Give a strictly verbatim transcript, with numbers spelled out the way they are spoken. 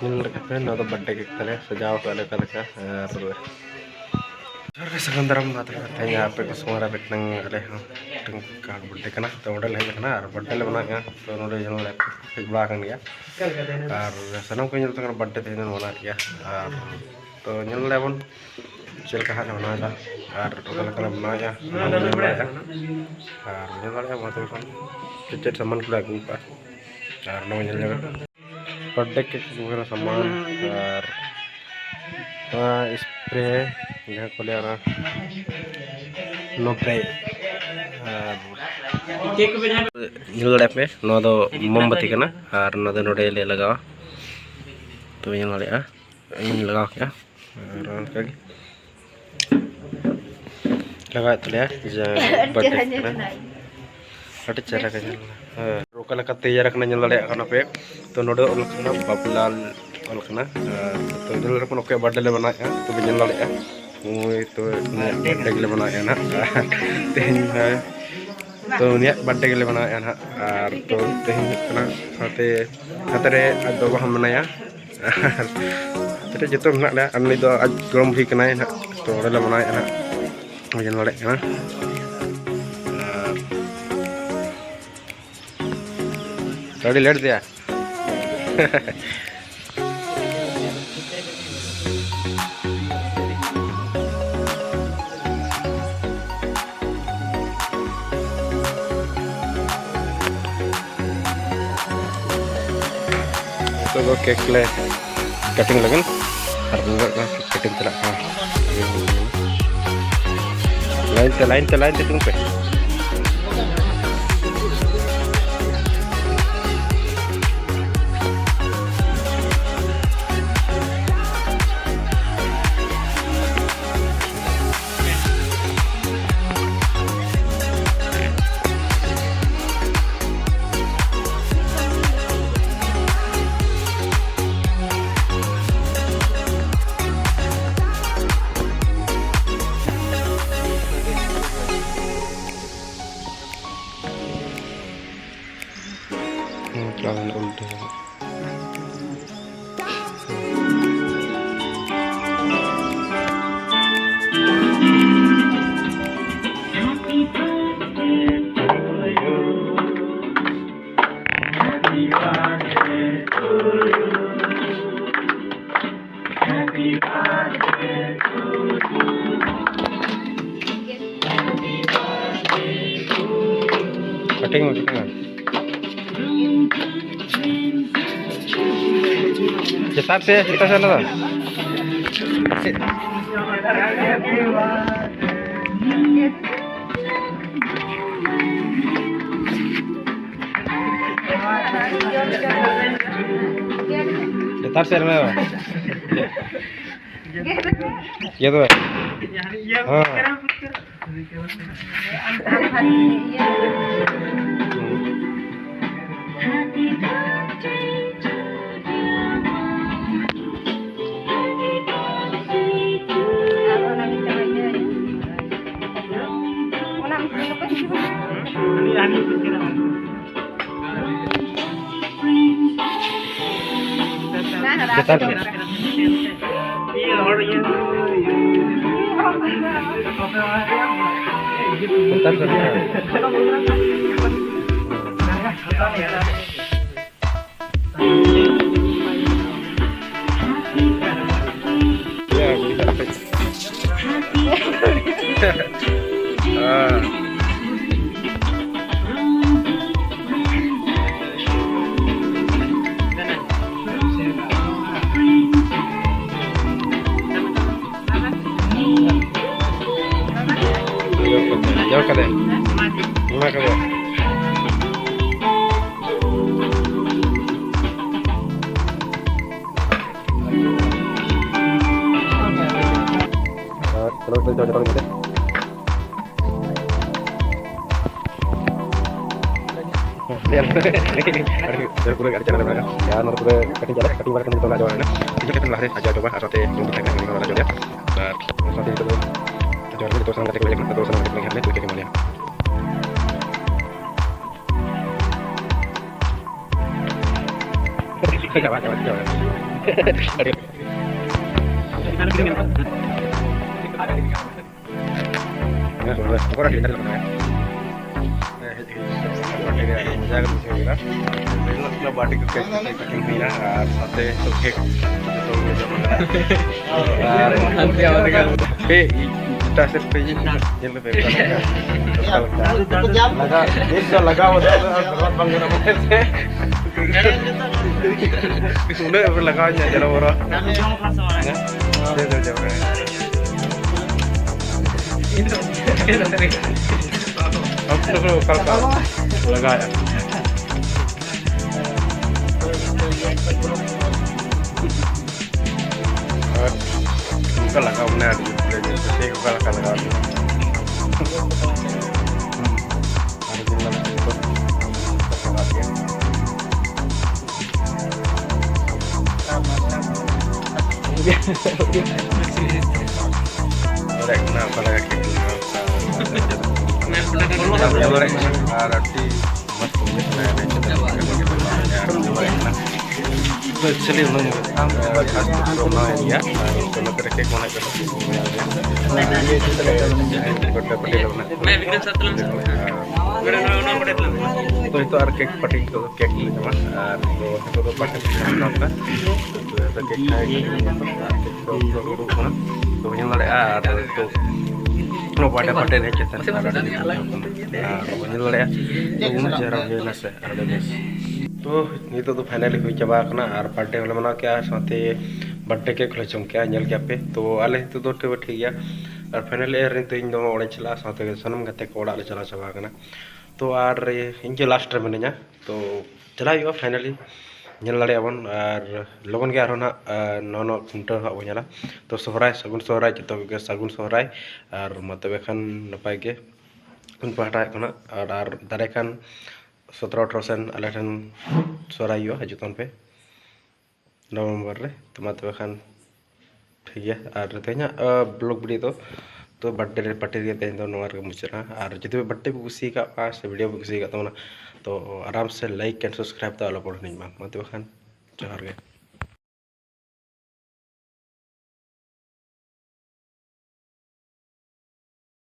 ᱧᱮᱞ ᱞᱮᱠᱟ ᱯᱮ, ᱱᱚᱣᱟ ᱫᱚ ᱵᱟᱨᱛᱷᱰᱮ ᱠᱮᱠ ᱛᱟᱞᱮ, ᱥᱟᱡᱟᱣ ᱠᱟᱜ ᱞᱮ ᱚᱠᱟ ᱞᱮᱠᱟ᱾ ᱟᱨ ᱡᱚᱦᱟᱨ ᱜᱮ, ᱥᱟᱹᱜᱩᱱ ᱫᱟᱨᱟᱢ ᱢᱟ ᱛᱟᱦᱞᱮ᱾ ᱛᱮᱦᱮᱧ ᱟᱯᱮ ᱠᱚ ᱥᱟᱢᱟᱝ ᱨᱮ ᱢᱤᱫᱴᱟᱝ ᱟᱞᱮ ᱦᱚᱸ ᱢᱤᱫᱴᱟᱝ ᱠᱟᱨᱰ ᱵᱟᱨᱛᱷᱰᱮ ᱠᱟᱱᱟ, ᱛᱚ ᱚᱸᱰᱮ ᱞᱮ ᱦᱮᱡ ᱟᱠᱟᱱᱟ ᱟᱨ ᱵᱟᱨᱛᱷᱰᱮ ᱞᱮ ᱢᱟᱱᱟᱣᱮᱫᱼᱟ᱾ ᱛᱚ ᱱᱚᱰᱮ ᱧᱮᱞ ᱞᱮ ᱦᱮᱡ ᱵᱟᱲᱟ ᱟᱠᱟᱱ ᱜᱮᱭᱟ ᱟᱨ ᱥᱟᱱᱟᱢ ᱠᱚ ᱧᱮᱞ ᱛᱟᱠᱚ ᱠᱟᱱᱟ ᱵᱟᱨᱛᱷᱰᱮ ᱛᱮᱦᱮᱧ ᱫᱚ ᱢᱟᱱᱟᱣᱮᱫ ᱜᱮᱭᱟ᱾ ᱟᱨ ᱛᱚ ᱧᱮᱞ ᱫᱟᱲᱮᱭᱟᱜ ᱵᱚᱱ ᱪᱮᱫ ᱞᱮᱠᱟ ᱦᱟᱸᱜ ᱞᱮ ᱢᱟᱱᱟᱣᱮᱫᱟ ᱟᱨ ᱚᱠᱟ ᱞᱮᱠᱟ ᱞᱮ ᱢᱟᱱᱟᱣᱮᱫᱼᱟ ᱚᱱᱟ ᱵᱚᱱ ᱧᱮᱞ ᱫᱟᱲᱮᱭᱟᱜᱼᱟ᱾ ᱟᱨ ᱧᱮᱞ ᱫᱟᱲᱮᱭᱟᱜᱼᱟ ᱵᱚᱱ ᱪᱮᱫ ᱪᱮᱫ ᱥᱟᱢᱟᱱ ᱠᱚᱞᱮ ᱟᱹᱜᱩ ᱠᱟᱜᱼᱟ ᱟᱨ ᱚᱱᱟ ᱵᱚᱱ ᱧᱮᱞ ᱧᱟᱢᱟ᱾ ᱵᱟᱨᱛᱷᱰᱮ ᱠᱮᱠ ᱠᱚ ᱠᱟᱱᱟ ᱥᱟᱢᱟᱱ ᱟᱨ ᱱᱚᱣᱟ ᱥᱯᱨᱮ ᱡᱟᱦᱟᱸ ᱠᱚ ᱞᱟᱹᱭᱟ ᱚᱱᱟ ᱱᱚᱵᱨᱮ ᱟᱨ ᱧᱮᱞ ᱫᱟᱲᱮᱭᱟᱜ ᱯᱮ, ᱱᱚᱣᱟ ᱫᱚ ᱢᱳᱢᱵᱟᱛᱤ ᱠᱟᱱᱟ ᱟᱨ ᱱᱚᱣᱟ ᱫᱚ ᱱᱚᱰᱮ ᱞᱮ ᱞᱟᱜᱟᱣᱟ᱾ ᱛᱚᱵᱮ ᱧᱮᱞ ᱫᱟᱲᱮᱭᱟᱜᱼᱟ ᱤᱧ ᱞᱟᱜᱟᱣ ᱠᱮᱜᱼᱟ ᱟᱨ ᱚᱱᱠᱟᱜᱮ ᱞᱟᱜᱟᱣᱮᱫ ᱛᱟᱞᱮᱭᱟ ᱡᱮ ᱟᱹᱰᱤ ᱵᱟᱨᱛᱷᱰᱮ ᱪᱮᱦᱨᱟ ᱧᱮᱞ ᱠᱟᱱᱟ᱾ ᱠᱟᱱᱟ᱾ ᱟᱹᱰᱤ ᱪᱮᱦᱨᱟ ᱜᱮ ᱧᱮᱞ ᱠᱟᱱᱟ᱾ ᱦᱮᱸ, ᱚᱠᱟ ᱞᱮᱠᱟ ᱛᱮᱭᱟᱨ ᱠᱟᱱᱟ ᱧᱮᱞ ᱫᱟᱲᱮᱭᱟᱜ ᱠᱟᱱᱟ ᱯᱮ᱾ ᱛᱚ ᱱᱚᱰᱮ ᱚᱞ ᱠᱟᱱᱟ ᱵᱟᱵᱩᱞᱟᱞ ᱚᱞ ᱠᱟᱱᱟ᱾ ᱟᱨ ᱛᱚ ᱧᱮᱞ ᱞᱮᱠᱷᱟᱱ ᱚᱠᱚᱭᱟᱜ ᱵᱟᱨᱛᱷᱰᱮ ᱞᱮ ᱢᱟᱱᱟᱣᱮᱫᱼᱟ ᱛᱚᱵᱮ ᱧᱮᱞ ᱫᱟᱲᱮᱭᱟᱜᱼᱟ᱾ ᱱᱩᱭ ᱛᱚ ᱩᱱᱤᱭᱟᱜ ᱵᱟᱨᱛᱷᱰᱮ ᱜᱮᱞᱮ ᱢᱟᱱᱟᱣᱮᱫᱼᱟ ᱱᱟᱦᱟᱜ᱾ ᱛᱮᱦᱮᱧ ᱦᱚᱸ ᱛᱚ ᱩᱱᱤᱭᱟᱜ ᱵᱟᱨᱛᱷᱰᱮ ᱜᱮᱞᱮ ᱢᱟᱱᱟᱣᱮᱫᱼᱟ ᱱᱟᱦᱟᱜ᱾ ᱟᱨ ᱛᱚ ᱛᱮᱦᱮᱧ ᱦᱩᱭᱩᱜ ᱠᱟᱱᱟ ᱥᱟᱶᱛᱮ ᱦᱟᱛᱮ ᱨᱮ ᱟᱡ ᱵᱟᱵᱟ ᱦᱚᱸ ᱢᱮᱱᱟᱭᱟ᱾ ᱟᱨ ᱦᱟᱛᱮ ᱨᱮ ᱡᱚᱛᱚ ᱢᱮᱱᱟᱜ ᱞᱮᱭᱟ᱾ ᱟᱨ ᱱᱩᱭ ᱫᱚ ᱟᱡ ᱜᱚᱲᱚᱢ ᱵᱩᱲᱦᱤ ᱠᱟᱱᱟᱭ ᱱᱟᱦᱟᱜ᱾ ᱛᱚ ᱚᱸᱰᱮ ᱞᱮ ᱢᱟᱱᱟᱣᱮᱫᱼᱟ ᱱᱟᱦᱟᱜ᱾ ᱵᱩᱡᱷᱟᱹᱣ ᱫᱟᱲᱮᱭᱟᱜ ᱠᱟᱱᱟ᱾ ᱟᱨ ᱟᱹᱰᱤ ᱞᱮᱴ ᱫᱮᱭᱟ᱾ ᱱᱤᱛᱚᱜ ᱫᱚ ᱠᱮᱠ ᱞᱮ ᱠᱟᱴᱤᱝ ᱞᱟᱹᱜᱤᱫ ᱟᱨ ᱱᱤᱛᱚᱜ ᱫᱚ ᱠᱮᱠ ᱠᱟᱴᱤᱝ ᱪᱟᱞᱟᱜ ᱠᱟᱱᱟ᱾ ᱞᱟᱭᱤᱱ ᱛᱮ, ᱞᱟᱭᱤᱱ ᱛᱮ, ᱞᱟᱭᱤᱱ ᱛᱮ ᱛᱤᱸᱜᱩᱱ ᱯᱮ᱾ ᱦᱩᱸ, ᱪᱟᱞᱟᱣ ᱞᱮᱱᱟ ᱩᱞᱴᱟᱹ᱾ ᱪᱮᱛᱟᱱ ᱥᱮ, ᱪᱮᱛᱟᱱ ᱥᱮ ᱚᱱᱟ ᱫᱚ᱾ ᱪᱮᱛᱟᱱ ᱥᱮ ᱚᱱᱟ ᱫᱚ᱾ ᱤᱭᱟᱹ ᱫᱚ᱾ ᱦᱮᱸ᱾ ᱪᱮᱛᱟᱱ ᱥᱮᱫ᱾ ᱪᱮᱛᱟᱱ ᱥᱮᱫ᱾ ᱡᱚ ᱠᱟᱫᱮ᱾ ᱚᱱᱟ ᱠᱚᱫᱚ᱾ ᱟᱨ ᱪᱚᱞᱚ ᱡᱚᱛᱚ ᱦᱚᱲ ᱢᱤᱫ ᱛᱮ᱾ ᱯᱩᱨᱟᱹ ᱜᱟᱹᱰᱤ ᱪᱟᱞᱟᱜ ᱠᱟᱱᱟ᱾ ᱟᱨ ᱱᱚᱰᱮ ᱯᱩᱨᱟᱹ cutting ᱪᱟᱞᱟᱜ, cutting ᱵᱟᱲᱟ ᱠᱟᱛᱮ ᱱᱤᱛᱚᱜ ᱞᱟᱦᱟ ᱡᱚᱢᱟ᱾ Cutting ᱠᱟᱛᱮ ᱞᱟᱦᱟ ᱨᱮ ᱟᱡᱚ ᱟᱡᱚ ᱵᱟ ᱟᱨ ᱥᱟᱶᱛᱮ ᱡᱚᱢ ᱛᱟᱦᱮᱸ ᱠᱟᱱᱟ, ᱩᱱᱤ ᱦᱚᱸ ᱟᱡᱚ ᱡᱟ᱾ ᱟᱨ ᱥᱟᱶᱛᱮ ᱱᱤᱛᱚᱜ ᱫᱚ ᱟᱡᱚ ᱦᱚᱲ ᱡᱚᱛᱚ ᱥᱟᱱᱟᱢ ᱜᱟᱛᱮ ᱠᱚ ᱦᱮᱡ ᱟᱠᱟᱱᱟ, ᱟᱫᱚ ᱥᱟᱱᱟᱢ ᱜᱟᱛᱮ ᱠᱚ ᱦᱮᱡ ᱞᱮᱱ ᱛᱮ ᱮᱢᱟ ᱞᱮᱭᱟ᱾ ᱪᱟᱵᱟ, ᱪᱟᱵᱟ, ᱪᱟᱵᱟ᱾ ᱦᱮᱸ, ᱦᱮᱸ, ᱦᱮᱸ᱾ ᱦᱮᱡ, ᱦᱮᱡ, ᱦᱮᱡ, ᱢᱚᱡᱟ ᱜᱮ ᱵᱩᱡᱷᱟᱹᱣ ᱠᱮᱫᱟ᱾ ᱵᱟᱨᱛᱷᱰᱮ ᱠᱮᱠ ᱠᱟᱴᱤᱝ ᱦᱩᱭᱱᱟ ᱟᱨ ᱥᱟᱶᱛᱮ ᱠᱮᱠ ᱡᱚᱛᱚ ᱜᱮ ᱡᱚᱢ ᱠᱟᱱᱟ᱾ ᱟᱨ ᱦᱟᱱᱛᱮ ᱟᱢ ᱞᱮᱠᱟ᱾ ᱯᱮ, ᱮᱴᱟᱜ ᱥᱮᱫ ᱯᱮ ᱧᱮᱞ ᱯᱮ᱾ ᱞᱟᱜᱟ, ᱵᱮᱥ ᱫᱚ ᱞᱟᱜᱟᱣ ᱠᱟᱛᱮ ᱫᱚ ᱟᱨ ᱵᱚᱨᱵᱟᱫ ᱵᱟᱝ ᱜᱟᱱᱚᱜᱼᱟ ᱢᱮᱱᱛᱮ᱾ ᱩᱱᱟᱹᱜ ᱞᱟᱜᱟᱣ ᱤᱧᱟ ᱡᱟᱨᱟ ᱵᱚᱨᱚ᱾ ᱦᱮᱸ? ᱚᱠᱟ ᱞᱮᱠᱟ ᱞᱟᱜᱟᱣᱮᱫᱼᱟ? ᱟᱨ ᱚᱱᱠᱟ ᱞᱟᱜᱟᱣ ᱢᱟᱱᱮ ᱟᱹᱰᱤ ᱡᱳᱨ ᱜᱮ ᱪᱮᱫ ᱚᱠᱟ ᱞᱮᱠᱟ ᱞᱟᱜᱟᱣ ᱦᱩᱭᱩᱜᱼᱟ᱾ ᱟᱨ ᱡᱤᱞ ᱞᱟᱜᱟᱣ ᱠᱟᱛᱮ ᱠᱚ ᱞᱟᱜᱟᱣ ᱜᱮᱭᱟ᱾ ᱵᱟᱲᱟᱭ ᱠᱟᱱᱟ ᱚᱠᱟ ᱞᱮᱠᱟ ᱠᱷᱮᱞ ᱦᱩᱭᱩᱜᱼᱟ᱾ ᱟᱨ ᱟᱹᱰᱤ ᱢᱚᱡᱽ ᱠᱚ ᱵᱩᱡᱷᱟᱹᱜ ᱠᱟᱱᱟ᱾ ᱛᱚ actually ᱩᱱᱟᱹᱜ ᱠᱷᱟᱥ ᱫᱚ ᱵᱟᱝ ᱜᱮᱭᱟ᱾ ᱟᱨ ᱱᱚᱛᱮ ᱨᱮ ᱠᱮᱠ ᱢᱟᱱᱟᱜ ᱠᱟᱱᱟ᱾ ᱵᱟᱨᱛᱷᱰᱮ ᱯᱟᱨᱴᱤ ᱨᱮ ᱢᱮᱱᱟᱜ ᱠᱚᱣᱟ᱾ ᱛᱚ ᱱᱤᱛᱚᱜ ᱟᱨ ᱠᱮᱠ ᱯᱟᱨᱴᱤ ᱠᱚ ᱠᱮᱠ ᱞᱮ ᱡᱚᱢᱟ᱾ ᱟᱨ ᱛᱚ ᱱᱤᱛᱚᱜ ᱫᱚ ᱯᱟᱨᱴᱤ ᱠᱚ ᱡᱚᱢᱟ᱾ ᱛᱚ ᱠᱮᱠ ᱠᱷᱟᱭ ᱠᱚ ᱩᱰᱩᱠ ᱠᱟᱱᱟ᱾ ᱛᱚ ᱧᱮᱞ ᱫᱟᱲᱮᱭᱟᱜᱼᱟ᱾ ᱟᱨ ᱛᱚ ᱱᱚᱣᱟ ᱵᱟᱨᱛᱷᱰᱮ ᱯᱟᱨᱴᱤ ᱨᱮ ᱦᱮᱡ ᱠᱟᱛᱮ ᱟᱨ ᱟᱹᱰᱤ ᱧᱮᱞ ᱫᱟᱲᱮᱭᱟᱜᱼᱟ᱾ ᱛᱚ ᱩᱱᱟᱹᱜ ᱪᱮᱦᱨᱟ ᱦᱩᱭᱱᱟ ᱥᱮ᱾ ᱛᱚ ᱱᱤᱛᱚᱜ ᱫᱚ ᱯᱷᱟᱭᱱᱟᱞᱤ ᱦᱩᱭ ᱪᱟᱵᱟ ᱟᱠᱟᱱᱟ ᱟᱨ ᱵᱟᱨᱛᱷᱰᱮ ᱦᱚᱸᱞᱮ ᱢᱟᱱᱟᱣ ᱠᱮᱜᱼᱟ, ᱥᱟᱶᱛᱮ ᱵᱟᱨᱛᱷᱰᱮ ᱠᱮᱠ ᱦᱚᱸᱞᱮ ᱡᱚᱢ ᱠᱮᱜᱼᱟ᱾ ᱧᱮᱞ ᱠᱮᱜᱼᱟ ᱯᱮ, ᱛᱚ ᱟᱞᱮ ᱱᱤᱛᱚᱜ ᱫᱚ ᱴᱷᱤᱠ ᱴᱷᱤᱠ ᱜᱮᱭᱟ᱾ ᱟᱨ ᱯᱷᱟᱭᱱᱟᱞᱤ ᱟᱨ ᱱᱤᱛᱚᱜ ᱤᱧ ᱫᱚ ᱚᱲᱟᱜ ᱤᱧ ᱪᱟᱞᱟᱜᱼᱟ, ᱥᱟᱶᱛᱮ ᱥᱟᱱᱟᱢ ᱜᱟᱛᱮ ᱠᱚ ᱚᱲᱟᱜ ᱞᱮ ᱪᱟᱞᱟᱣ ᱪᱟᱵᱟ ᱟᱠᱟᱱᱟ᱾ ᱛᱚ ᱟᱨ ᱤᱧ ᱜᱮ ᱞᱟᱥᱴ ᱨᱮ ᱢᱤᱱᱟᱹᱧᱟ, ᱛᱚ ᱪᱟᱞᱟᱜ ᱦᱩᱭᱩᱜᱼᱟ ᱯᱷᱟᱭᱱᱟᱞᱤ, ᱧᱮᱞ ᱫᱟᱲᱮᱭᱟᱜ ᱟᱵᱚᱱ᱾ ᱟᱨ ᱞᱚᱜᱚᱱ ᱜᱮ ᱟᱨᱦᱚᱸ ᱱᱟᱜ ᱱᱚᱣᱟ ᱱᱚᱣᱟ ᱠᱷᱩᱱᱴᱟᱹᱣ ᱦᱟᱸᱜ ᱵᱚᱱ ᱧᱮᱞᱟ᱾ ᱛᱚ ᱥᱚᱦᱨᱟᱭ, ᱥᱟᱹᱜᱩᱱ ᱥᱚᱦᱨᱟᱭ, ᱡᱚᱛᱚ ᱠᱚᱜᱮ ᱥᱟᱹᱜᱩᱱ ᱥᱚᱦᱨᱟᱭ᱾ ᱟᱨ ᱢᱟ ᱛᱚᱵᱮ ᱠᱷᱟᱱ ᱱᱟᱯᱟᱭ ᱜᱮ ᱤᱧ ᱯᱟᱦᱴᱟ ᱠᱷᱚᱱᱟᱜ, ᱟᱨ ᱟᱨ ᱫᱟᱨᱟᱭ ᱠᱟᱱ ᱥᱚᱛᱨᱚ ᱟᱴᱷᱨᱚ ᱥᱮᱱ ᱟᱞᱮ ᱴᱷᱮᱱ ᱥᱚᱦᱨᱟᱭ ᱦᱩᱭᱩᱜᱼᱟ, ᱦᱤᱡᱩᱜ ᱛᱟᱵᱚᱱ ᱯᱮ ᱱᱚᱵᱷᱮᱢᱵᱚᱨ ᱨᱮ᱾ ᱛᱚ ᱢᱟ ᱛᱚᱵᱮ ᱠᱷᱟᱱ ᱴᱷᱤᱠ ᱜᱮᱭᱟ, ᱟᱨ ᱛᱮᱦᱮᱧᱟᱜ ᱵᱞᱚᱜ ᱵᱷᱤᱰᱤᱭᱳ ᱫᱚ ᱛᱚ ᱵᱟᱨᱛᱷᱰᱮ ᱯᱟᱨᱴᱤ ᱨᱮᱜᱮ ᱛᱮᱦᱮᱧ ᱫᱚ ᱱᱚᱣᱟ ᱨᱮᱜᱮ ᱢᱩᱪᱟᱹᱫᱼᱟ᱾ ᱟᱨ ᱡᱩᱫᱤ ᱵᱟᱨᱛᱷᱰᱮ ᱯᱮ ᱠᱩᱥᱤ ᱟᱠᱟᱫ ᱯᱮ ᱥᱮ ᱵᱷᱤᱰᱤᱭᱳ ᱯᱮ ᱠᱩᱥᱤ ᱟᱠᱟᱫ ᱛᱟᱵᱚᱱᱟ, ᱛᱚ ᱟᱨᱟᱢ ᱥᱮ ᱞᱟᱭᱤᱠ ᱮᱱᱰ ᱥᱟᱵᱥᱠᱨᱟᱭᱤᱵ ᱫᱚ ᱟᱞᱚ ᱯᱚᱲ ᱦᱤᱲᱤᱧ ᱢᱟ᱾ ᱢᱟ ᱛᱚᱵᱮ ᱠᱷᱟᱱ ᱡᱚᱦᱟᱨ ᱜᱮ᱾